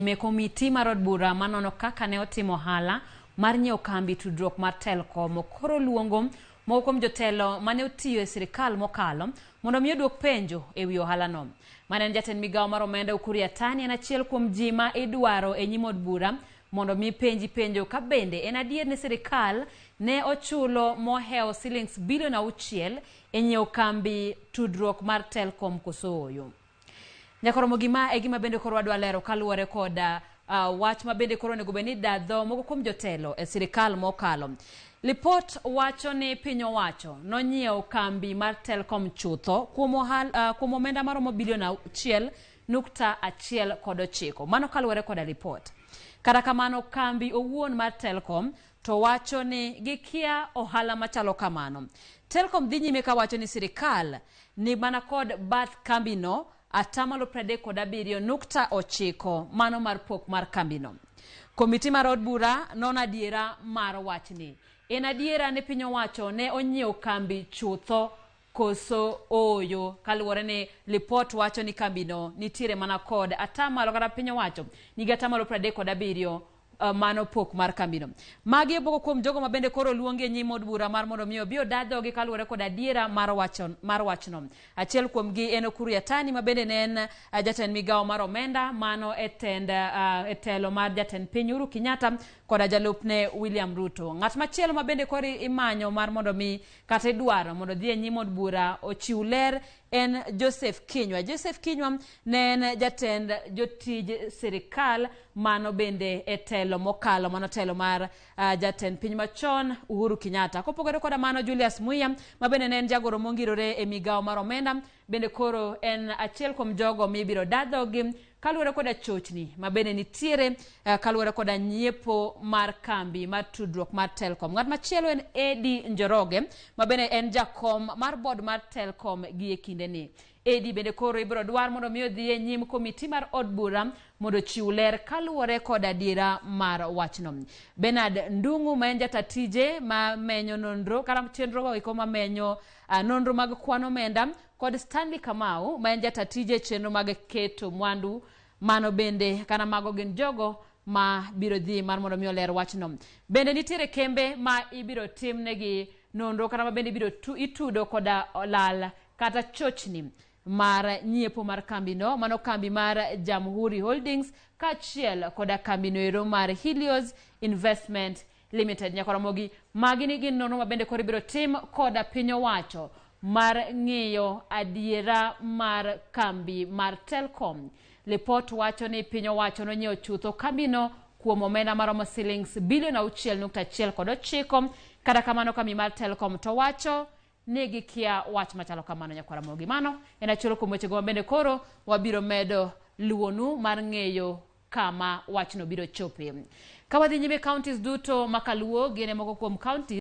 Me komiti mar od bura manono kaka ne otimo ohala mar nyiewo kambi tudruok mar Telkom koro luongo moko kuom jotelo mane otiyo e sirikal mokalo mondo mi oduok penjo e wi ohalano. Mane en jatend migawo mar omenda Ukur Yatani en achiel kuom ji ma idwaro e nyim od bura mondo mi penji penjo ka bende en adier ni sirikal ne ochulo mohewo silings bilion 6 e nyiewo kambi tudruok mar Telkom koso ooyo. Nyakoromo gima e gima bende koro wadwa lero kaluwore kod wach ma bende koro onego bed ni dadho moko kuom jotelo e sirikal mokalo. Lipot wacho ni piny owacho nonyiewo kambi mar Telkom chutho kuom, kuom omenda maromo bilion 6.19. Mano kaluwore koda lipot. Kata kamano kambi owuon mar Telkom to wacho ni gikia ohala machalo kamano. Telkom dhi nyime kawacho ni sirikal ni mana kod bath kambino 37.9% mano mar pok mar kambino. Komiti mar od bura nono adiera mar wachni. En adiera ni piny owacho ne onyiewo kambi chutho koso ooyo kaluwore ni lipot wacho ni kambino nitiere mana kod atamalo kata piny owacho nigi atamalo 37 mano pok mar kambino. Magi e moko kuom jogo ma bende koro luongi e nyim od bura mar mondo mi obi oda dhogi kaluwore kod adiera mar wacho mar wachno. Achiel kuomgi en Ukur Yatani ma bende ne en jatend migawo mar omenda mano e tend e telo mar jatend piny Uhuru Kenyatta koda jalupne William Ruto. Ng'at machielo ma bende koro imanyo mar mondo mi kata idwaro mondo odhi e nyim od bura ochiw ler en Joseph Kinyua. Joseph Kinyua ne en jatend jotij sirikal mano bende e telo mokalo mano telo mar jatend piny machon Uhuru Kenyatta. Kopogore koda mano Julius Muia ma bende ne en jagoro mongirore e migawo mar omenda bende koro en achiel kuom jogo mibiro da dhogi kaluwore koda chochni ma bende nitiere kaluwore koda nyiepo mar kambi mar tudruok mar Telkom. Ng'at machielo en Eddie Njoroge ma bende en jakom mar board mar Telkom gi e kindeni. Eddie bende koro ibiro dwar mondo mi odhi e nyim komiti mar od bura mondo ochiw ler kaluwore kod adiera mar wachno. Bernard Ndung'u ma en jata tije ma menyo nonro kata chenro go eko ma menyo nonro mag kwan omenda kod Stanley Kamau ma en jata tije e chenro mag keto mwandu mano bende kana mago gin jogo ma biro dhi mar mondo mi oler wachno. Bende nitiere kembe ma ibiro timnegi nonro kata ma bende ibiro itudo koda lal kata chochni mar nyiepo mar kambino mano kambi mar Jamhuri Holdings kaachiel koda kambino ero mar Helios Investment Limited. Nyakoromogi magi ni gin nonro ma bende koro ibiro tim koda piny owacho mar ng'iyo adiera mar kambi mar Telkom. Lipot wacho ni piny owacho nonyiewo chutho kambino kuom omenda maromo silings bilion 6.19. Kata kamano kambi mar Telkom to wacho ni gikia wach machalo kamano. Nyakwaramogi mano en achiel kuom wechego ma bende koro wabiro medo luwonu mar ng'eyo kama wachno biro chope. Ka wadhi nyime, counties duto makaluo gin e moko kuom counties